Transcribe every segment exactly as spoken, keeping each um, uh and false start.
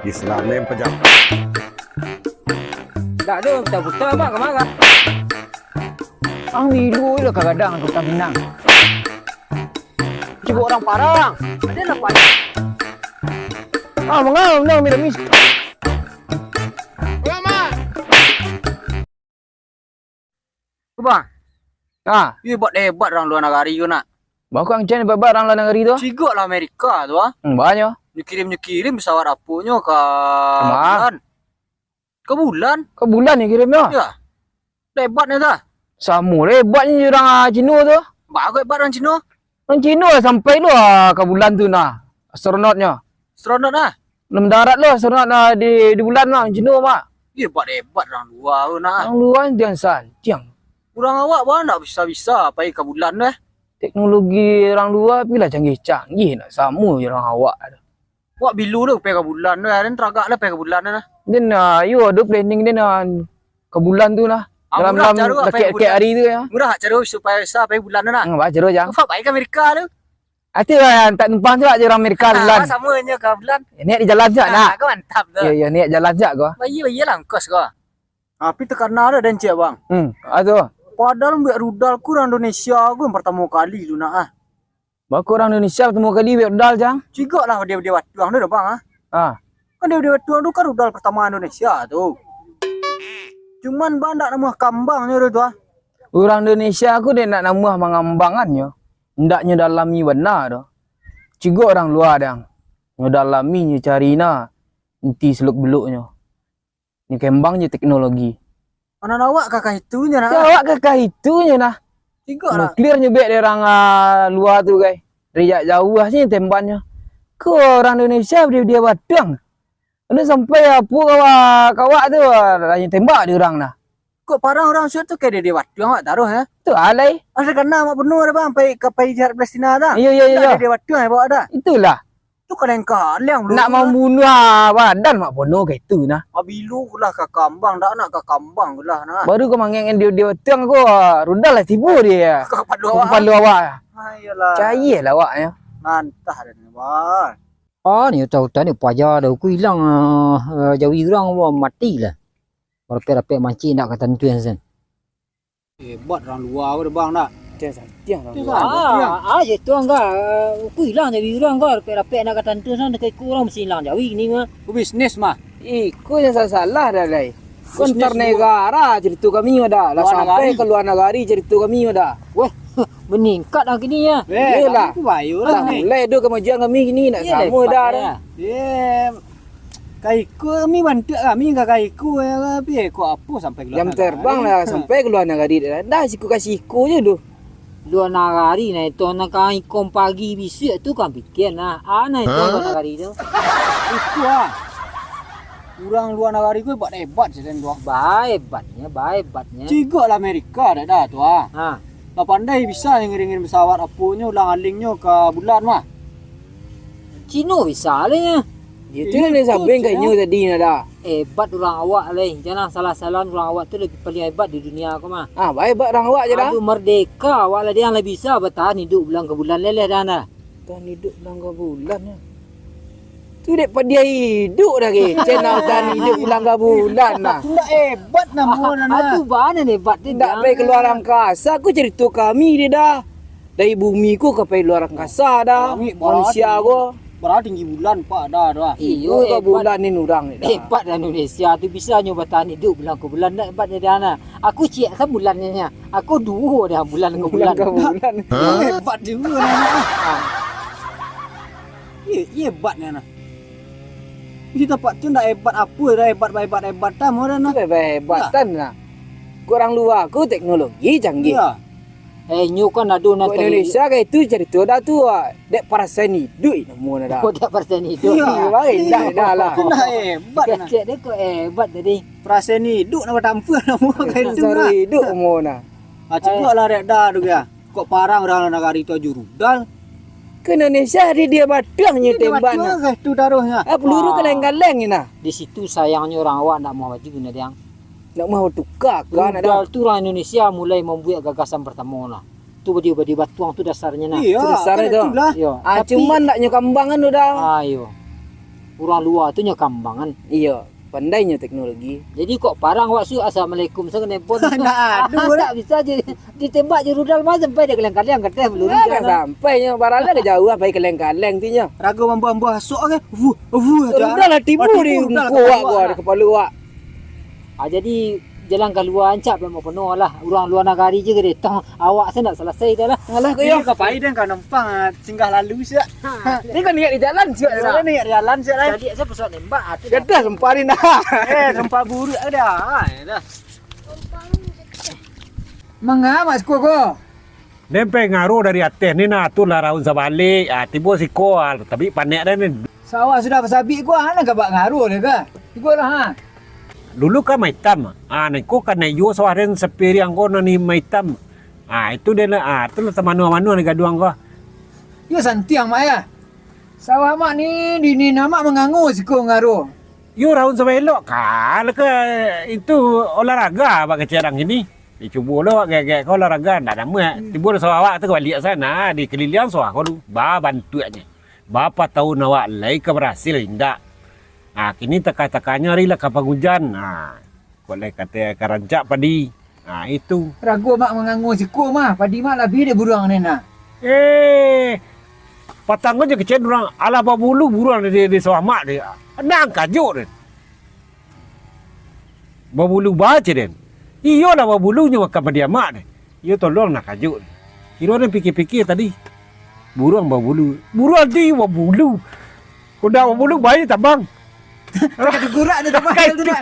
Islam ni pejabat. Dak ado puta-puta, Mak, ka ma? Ang milu lah ka gadang tu Pinang. Cubo urang parang. Ado lah, Pak. Ah, manga, manga, mira, mis. Bang. Ah. Iyo, hebat-hebat urang lua nagari tu, nak. Bako ang cen hebat urang lua nagari tu? Cigok lah Amerika tu, ah. Hmm, banyak. Nyo kirim, nyo kirim pesawat aponyo ka bulan. Ka bulan? Ka bulan nyo kirimnyo? Iyo. Hebatnyo tu. Samo hebatnyo jo urang, ah, Cino tu. Bako hebat urang Cino. Urang Cino lah sampai lo, ah, ka bulan tu nah, astronautnyo. Astronaut, ah? Lah mandarat lo astronaut, ah, di, di bulan mah, urang Cino mah. Iyo, hebat-hebat urang lua tu nah. Urang lua ni tiang santiang. Urang awak baa ndak bisa-bisa pai ka bulan tu, eh? Teknologi urang lua pi lah canggih-canggih, ndak samo jo urang awak tu. Wak bilo lo pai ka bulan tu, eh? Den taragak lo pai ka bulan tu nah. Den, ah, iyo, ado planning den, ah, ka bulan tu nah. Ah, dalam, murah dalam caro pai ka bulan. Dakek-dakek ari tu, yo. Murah caro supayo bisa pai bulan tu nah. Hmm, baa caro, Jang? Pai ka Amerika tu. Ati lah, tak numpang juo jo urang Amerika bulan. Ah, samo nyo ka bulan. Niaik di jalan juo, ah, nak. Ko mantap tu. Iyo, iyo, niaik jalan juo ko. Bayia, bayia lah ongkos ko. Tapi takana ado den ciek, Bang. Hmm, a tu. Padahal buek rudal ko urang Indonesia ko nan partamo kali tu nak, ah. Bako urang Indonesia partamo kali buek rudal, Jang? Cigok lah dia, dia batuang tu dah, Bang, ah. Ah. Kan dia, dia batuang tu kan rudal partamo Indonesia tu. Cuman, Bang, ndak namuah kambangnyo tu, ah. Urang Indonesia ko dek ndak namuah mangambangannyo, ndak nyo dalami bana doh. Cigok urang lua, Dang. Nyo dalami, nyo cari nah, inti seluk-beluknyo. Nyo kembang jo teknologi. Anan awak ka, ka itunyo nah. Awak ka, ka itunyo nah. Cigok lah. Nuklir nyo buek dari urang, ah, lua tu, gai. Dari jak jauah se tembaknyo. Ko urang Indonesia dia, dia batuang. Anu sampai apo ka awak, ka awak tu, lah nyo tembak dek urang nah. Kok parang urang suok tu ka dia, dia batuang awak taruih, yo? Tu alai. Asa kana mak bunuah dah, Bang, pai ka, pai jihad Palestina dah. Iyo, iyo, iyo. Dia, dia batuang awak dah. Itulah. Tu kaleng-kaleng. Nak mambunuah badan mak bunuah ka itu nah. Pabilo lah ka kambang, dak nak ka kambang lah nah. Baru ko mangek ngan dia, dia batuang ko, rudal lah tibo dia. Ka kapalo awak. Ka kapalo awak. Ayolah. Cair lah awaknyo. Mantah dah ni, Bang. Ah, ni utak-utak ni paja dah. Ku ilang, ah, ah, jawi urang, wah, mati lah. Rapek-rapek mancik ndak ka tantu sen. Hebat urang lua ko, Bang, nak. Tiang santiang urang lua. Ah, ah, je tu angga. Ku ilang jawi urang ko, rapek-rapek ndak ka tantu sen, ka iko urang mesti ilang jawi ni mah. Ku bisnis mah. Iko nan salah-salah dah, lai. Ko antar nagara carito kami mah dah. Lah sampai ka lua nagari carito kami mah dah. Weh, maningkat lah kini yo. Iyolah. Lah mulai ado kamajuan kami kini, ndak samo dah. Yo. Ka iko kami bantuak kami ka, ka iko, yo, tapi iko apo sampai ka lua nagari. Jam terbang lah sampai ka lua nagari dah. Dah siko ka siko je tu. Lua nagari nah itu, nak ka iko pagi bisuak tu kan pikia nah. Ah, nah itu lua nagari tu. Iko ah. Urang lua nagari ko hebat-hebat sajo tu. Baa hebatnyo, baa hebatnyo. Cigok lah Amerika dah, dah tu ah. Ha. Lah pandai bisa ngirim-ngirim pesawat aponyo, ulang-alingnyo ka bulan mah. Cino bisa lah nyo. Iyo tu lah, sampaian ka inyo tadi nah dah. Hebat urang awak lai. Jangan salah-salah, urang awak tu labiah paliang hebat di dunia ko mah. Ah, baa hebat urang awak je dah. Aduh, merdeka awak lah, Dang, lah bisa batahan iduik bulan ka bulan leleh dah nah. Tahan iduik bulan ka bulan yo. Tu dek padiah iduik dah kecek nak tahan iduik bulan ka bulan nah. Tu ndak hebat namonyo nah. Atu bana hebat tu. Ndak pai ka lua angkasa, ko carito kami dia dah. Dari bumi ko ka pai lua angkasa dah. Langik bara manusia tinggi, ko. Bara tinggi bulan, Pak, dah, dah. Iyo, ka bulan ni urang ni dah. Hebat dah Indonesia tu, bisa nyo batahan iduik bulan ka bulan, ndak hebat dia dah nah. Aku ciek sabulan nyo. Aku duo dah bulan ka bulan. Bulan ka bulan. Hebat juo nah. Iyo, iyo hebatnyo nah. Di tampak tu ndak hebat apo dah, hebat, hebat, hebat tamu dah nah. Hebat, hebat tan nah. Ko urang lua ko teknologi canggih. Iyo. Eh, nyo kan ado nan tadi. Indonesia ka itu carito dah tu, ah. Dek parasaian iduik namo nah dah. Oh, dek parasaian iduik. Iyo, baik, ndak, ndak lah. Tu ndak hebat nah. Kecek dia kok hebat tadi. Parasaian iduik nak batampuah namo ka itu nah. Iduik namo nah. Ah, cubo lah dek dah tu ya. Kok parang urang nagari tu aju rudal. Ka Indonesia di dia batuang nyo tembak nah. Dia batuang tu taruih nah. Ah, peluru kaleng-kaleng ni nah. Di situ sayangnyo urang awak ndak mau baju nah, Dang. Ndak mau tuka ka nak dah. Rudal tu urang Indonesia mulai mambuek gagasan partamo nah. Tu badi, badi batuang tu dasarnyo nah. Iyo, tu dasarnyo kan tu. Itulah. Iyo. Ah, tapi cuman ndak nyo kambangan tu dah. Ah, iyo. Urang lua tu nyo kambang kan. Iyo, pandai nyo teknologi. Jadi kok parang awak suruah assalamualaikum sajo ka nelpon. Ndak ado lah. Ndak bisa je ditembak je rudal mah sampai dek kaleng-kaleng kateh peluru. Lah, kan sampai nyo barang lah jauah pai kaleng-kaleng tu nyo. Rago mambuah-buah asok kan. Wuh, wuh, rudal lah tibo di muko awak ko, di kapalo awak. Ah, jadi jalan kalua rancak pado penuh lah. Urang lua nagari je ka datang. Awak se ndak salasai dah lah. Alah, ko yo. Ka pai den ka numpang, ah, singgah lalu siak. Ha. Ni kan niat di jalan siak dah. Ni niat di jalan siak dah. Jadi saya pesan nembak, ah, tu dah. Gadah sumpah ni dah. Eh, sumpah buruk dah. Ah, ya dah. Manga, Mak Siko ko? Den pai ngaruah dari ateh ni nah, tu lah raun sabalik. Ah, tibo siko, ah, tapi panek dah ni. Sawah sudah basabik ko, ah, nan ka bak ngaruah leh ka? Tibo lah, ha. Dulu kan maitam. Ah, nan ko kan naiyo sawah den sapiriang ko nan ni maitam. Ah, itu den lah, ah, tu lah tamanuah-manuah ni gaduang ko. Yo santiang, Mak, ya. Sawah Mak ni, dini Mak mangango siko ngaruah. Yo raun sabalik elok ka, lah ka itu olahraga bak kecek urang kini. Dicubo lo gek-gek ko olahraga, ndak namuah. Hmm. Tibo lo sawah awak tu ka baliak sana, dikaliliang sawah ko lu, ba bantuaknyo. Bapa taun awak lai ka barasil, indak. Ah, kini takah-takahnyo ari lah ka pangujan. Ah, kok lai kateh ka rancak padi. Ah, itu. Rago Mak mangango siko mah, padi Mak labiah dek buruang ni nah. Eh, patang ko jo kecek urang, alah babulu buruang di, di sawah Mak di. Nang kajuik deh. Babulu ba ceh den. Iyolah babulu nyo makan padi Mak deh. Iyo tolong nah kajuik. Kiro den pikia-pikia tadi. Buruang babulu. Buruang tu iyo babulu. Kok ndak babulu, bae tabang. Takagurak dia tabang tu dah.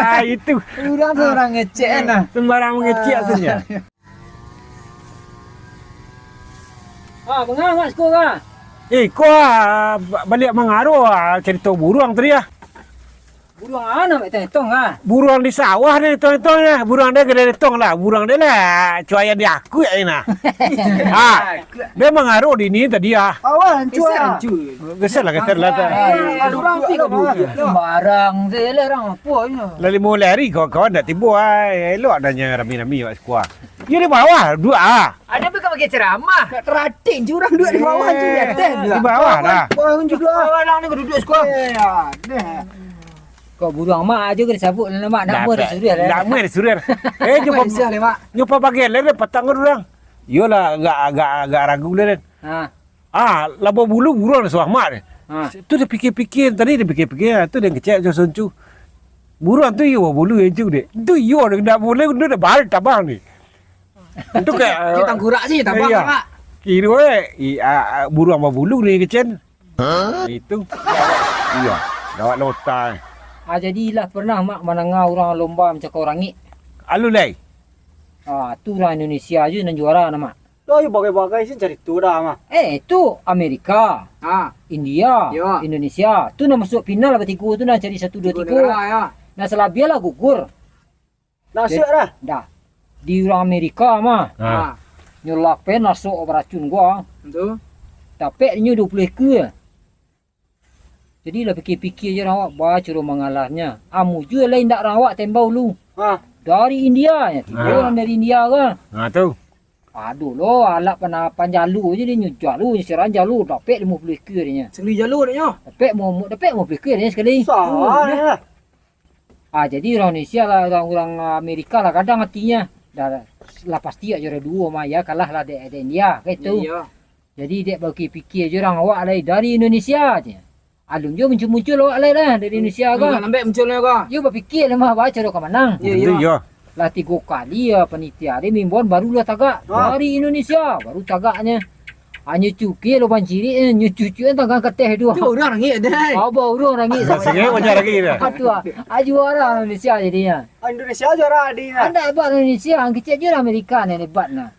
Ah, itu. Urang tu urang ngecek kan, nah. Sembarang mangecek saja. Ah, manga Mak Siko ka? Eh, ko, ah, ba-, baliak mangaruah, ah, carito buruang tadi, ah. Buruang a nan mak tong-tong, ah? Buruang di sawah ni tong-tong ni. Buruang dia gede tong lah. Buruang dia lah cuayan di akuak ni nah. Ah, dia mangaruah di ni tadi, ah. Awak hancur, ah. Geser lah, geser lah. Sembarang tu lah, urang apo ni. Lah limo hari kawan-kawan ndak tibo, ah. Elok adonyo rami-rami awak siko. Iyo di bawah duduak, ah. Ado bukan bagi ceramah. Nak teratik je urang duduak di bawah tu, di ateh tu. Di bawah lah. Bawah tu duduak. Bawah lah ni duduak siko. Eh, aneh. Kok buruang Mak ajo ka disabuik lah, Mak. Ndak amuah disuruah lah. Ndak amuah disuruah. Eh, nyo pa-, nyo pabagian lah patang ko urang. Iyolah, agak, agak, agak ragu lah, Den. Ha. Ah, lah babulu buruang di sawah Mak deh. Ha. Tu dia pikir-pikir, tadi dia pikir-pikir, tu dia ngecek jo Soncu. Buruang tu iyo babulu, Soncu deh. Tu iyo, dia ndak boleh, dia dah balik tabang ni. Itu kayak, Cik tangkurak sih, tabang, iyo. Mak. Kiro, eh, i-, a-, a-, buruang babulu ni, kecen. Itu. Iyo, gawat lota. Ah, jadi lah pernah Mak mandanga urang lomba mancakau rangik? Alun lai. Ah, tu urang Indonesia je nan juara nah, Mak. Lah, iyo bagai-bagai sih carito dah, mah. Eh, tu Amerika, ah, India, iyo, Indonesia. Tu nan masuak final batigo tu, nan cari satu, duo, tigo. Tigo negara, yo. Nan salabiah lah gugur. Nasuak dah. Dah. Di urang Amerika mah. Ha. Ha. Nyo lah pen rasok baracun gua. Tu. Dapek inyo duo puluah ekor. Jadi lah pikia-pikia je urang awak, ba caro mangalahnyo. Amu juo lai indak urang awak tembau lu. Ha. Dari India, yo. Ha. Tibo urang dari India kan. Ha, tu. Ado lo alat pana-, panjalo je, nyo jalo, nyo serang jalo, dapek limo puluah ekor nyo. Sakali jalo dek nyo? Dapek mo-, dapek limo puluah ekor nyo sakali. Salah, hmm, yo. Ah, jadi urang Indonesia lah, urang, urang Amerika lah gadang atinyo. Dah lah pasti awak juara duo mah, yo kalah lah dek, dek India, kan itu. Iyo. Jadi dek bapikia-pikia je urang awak lai dari Indonesia je. Alun juo muncul-muncul awak lai lah dari Indonesia ko. Hmm, lambek munculnyo ko. Yo bapikia lah mah, ba caro ka manang. Iyo, iyo. Tentu, yo. Lah tigo kali yo panitia dek mimbon baru lah tagak. Ha. Dari Indonesia, baru tagaknyo. Hanyo cukia lubang cirik, eh, nyo cucuk tanggang kateh tu. Tu urang rangik, dai. Abah urang rangik. Dah sini banyak lagi dah. Aduh, ah, ah, juara Indonesia jadinyo. Ah, Indonesia juara di nah. Anda hebat Indonesia, ang kecek je Amerika ni hebat nah.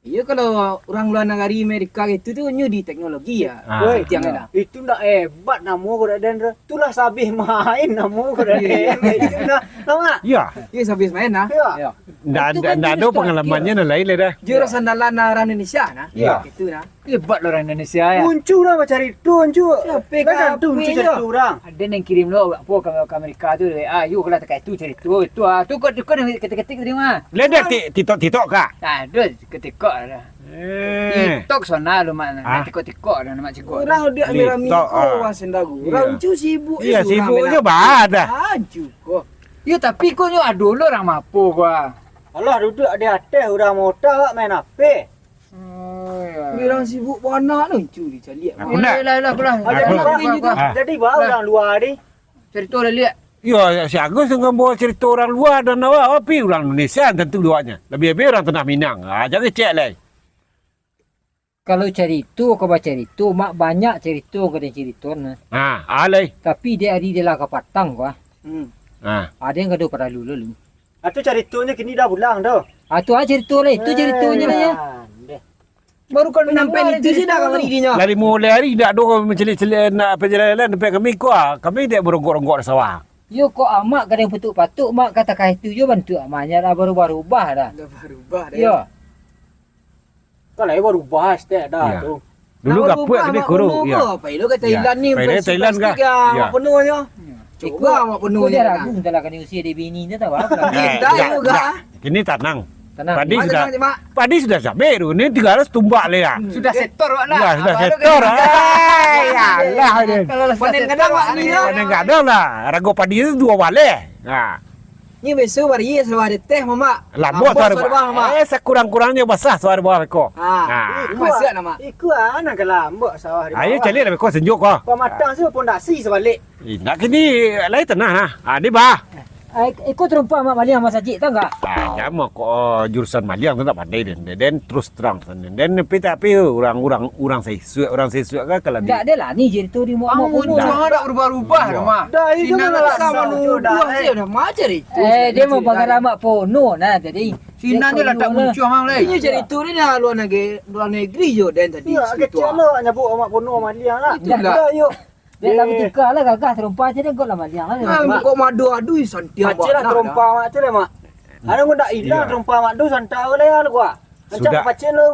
Iyo, kalau urang lua nagari Amerika gitu tu nyo di teknologi yo. Ah. Woi, tiang dah. Itu ndak hebat namo ko dak den. Tu lah sabih main namo ko dak den. Itu nah. Tahu nggak? Iyo. Iyo, sabih main nah. Iyo. Iyo. Ndak, ndak, ndak ado pangalaman nyo nan lain lai dah. Jurusan dalam urang Indonesia nah. Iyo. Itu nah. Hebat lah urang Indonesia yo. Muncu lah bacarito, Uncu. Siapa kan tu Uncu carito urang. Ado nan kirim lo apo ka, ka Amerika tu, ah, yo kalau takah itu carito itu ah. Tu kok, tu kok ketik-ketik tadi mah. Lai ado tik-, TikTok, TikTok kah? Tak ado ketik-ketik lah. Eh. TikTok sona lu, Mak, nah. Ah. Tikok-tikok dah, Mak, cikok. Urang diak Mira TikTok, Miko, ah. Wah, sendagu. Iya. Urang cu sibuk, iya, sibuk je, badah. Ah, cu ko. Yo, tapi ko nyo ado lo urang mapo ko, ah. Alah, duduak di ateh, urang mota, awak main H P. Oh, iya. Urang sibuk bana tu, cu dicaliak. Aku nak. Yalah, yalah, yalah, pulang. Aku nak. Aku nak. Jadi, baa urang lua ni? Carito lah, liak. Yo, si Agus dengan bawa carito urang lua dan awak, tapi urang Indonesia tentu duanya. Lebih-lebih urang Tanah Minang. Ah, jangan cek lai. Kalau carito ka bacarito, Mak, banyak carito ka den carito nah. Ha, alai. Tapi dek ari dia lah ka patang ko, ah. Hmm. Ha. Ado nan ka do paralu lalu. Atu caritonyo kini dah pulang tu. Ah, tu ah carito lah, itu caritonyo lah, ya. Baru kan sampai itu sih dah kamari dinyo. Dari mulai hari dak ado mancaliak-caliak nak pajalan-jalan sampai kami ko, ah. Kami dek baronggok-ronggok di sawah. Yo, kok amak kadang patuk-patuk, Mak, kata ka itu yo bantuak amaknyo dah barubah-rubah dah. Dah barubah dah. Yo. Kan lai barubah stek dah tu. Dulu gapuak kini kurus, iyo. Pai lo ka Thailand ni, pai lo ka Thailand plastik ka? Iyo. Mak Pono nyo. Cubo Mak Pono nyo. Dia ragu entah lah kena usia dia bini tu tahu apa. Eh, dah, dah. Kini tanang. Tenang. Padi sudah, padi sudah sampai tu. Ni tinggal tumbak le ya. Sudah setor awak nak. Ya, sudah setor. Eh, ya lah dia. Panen gadang awak ni. Panen gadang lah. Rago padi tu duo baleh. Ha. Ni biaso baria sawah di ateh, Mamak. Lambok sawah di bawah, Mamak. Eh, sakurang-kurangnyo basah sawah di bawah beko. Ha. Ha. Iku masiak, Mak. Iku anak ka lambok sawah di bawah. Ayo caliak lah beko senjuk ko. Pamatang tu pondasi sabalik. Indak kini lai tanah nah. Ha, ni bah. Eh, iko tarompa Mak maliang masajik tu enggak? Ah, jamo ko, oh, jurusan maliang tu tak pandai den. Den terus terang. Den tapi, tapi urang-urang, urang saisuak, urang saisuak kan kalau di. Ndak ado lah ni carito di Mak Pono. Jangan dak berubah-ubah tu, Mak. Dah, itu Sinan lah sama nuduh dah, eh. Dah macam itu. Eh, dia mau bangga Mak Pono nah tadi. Sinan je lah tak muncuang, Mang, lai. Ini carito ni dah luar negeri, luar negeri je den tadi. Iyo, kecek lo nyabuk Mak Pono maliang lah. Itulah. Dah, yuk. Dia lah batukar lah gagah tarompa je deh, kok lah maliang lah. Nah, kok madu adu santiang. Pacik lah tarompa Mak tu lah, Mak. Anu ndak ilang tarompa Mak tu santa lah ya lu kuah. Sudah,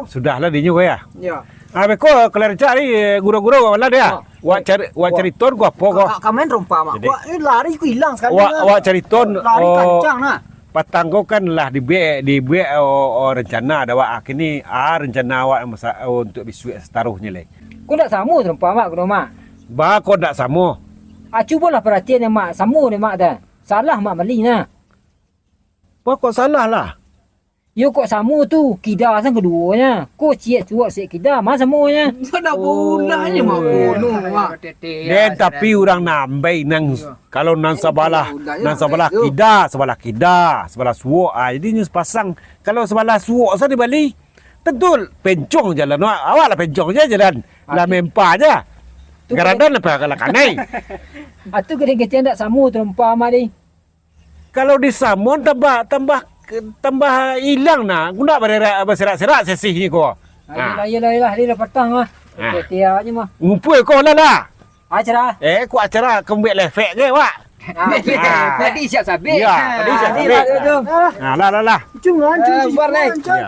sudah lah dinyo ya. Ya. Ah, beko kalau rancak ni guru-guru malam dia. Wak cari, wak cari ton ko apo ko? Ka main tarompa Mak. Wak ni lari ko ilang sekali. Wak cari ton. Lari kancang nah. Patang ko kan lah dibuek, dibuek, oh, oh, rencana dah wak. Kini, ah, rencana awak masa, oh, untuk bisuak sataruhnyo lai. Ko ndak samo tarompa Mak ko, Mak. Ba ko ndak samo. Ah, cubolah paratian Mak, samo dek Mak dah. Salah Mak mali nah. Ba kok salah lah? Yo kok samo tu, kida sang kaduonyo. Ko ciek suok ciek kida, ma samonyo. Sudah punah ni Mak Pono, Mak. Den tapi urang nambai nang, kalau nang sabalah, nang sabalah kida, sabalah kida, sabalah suok. Ah, jadi nyo sepasang. Kalau sabalah suok sa dibali, tentu pencong jalan. Awak lah pencong je jalan. Lah mempa je. Garadan lah kanai. Atu gadang kecek ndak samo tarompa Mak deh. Kalau disamon tambah, tambah, tambah ilang nah. Guna baserak-serak sesih ni ko. Ayolah, ayolah, ayolah, ayolah patang lah. Tiap-tiap je mah. Ngumpul ko lah lah. Acara. Eh, ko acara kembek lefek ke, Wak? Tadi siap sabik. Ya, tadi siap sabik. Nah, lah, lah, lah. Cung lah, cung, cung, cung.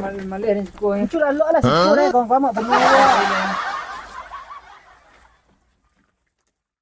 Malih-malih ni siko ni. Muncul alok lah siko ni, kawan-kawan, Mak Pono.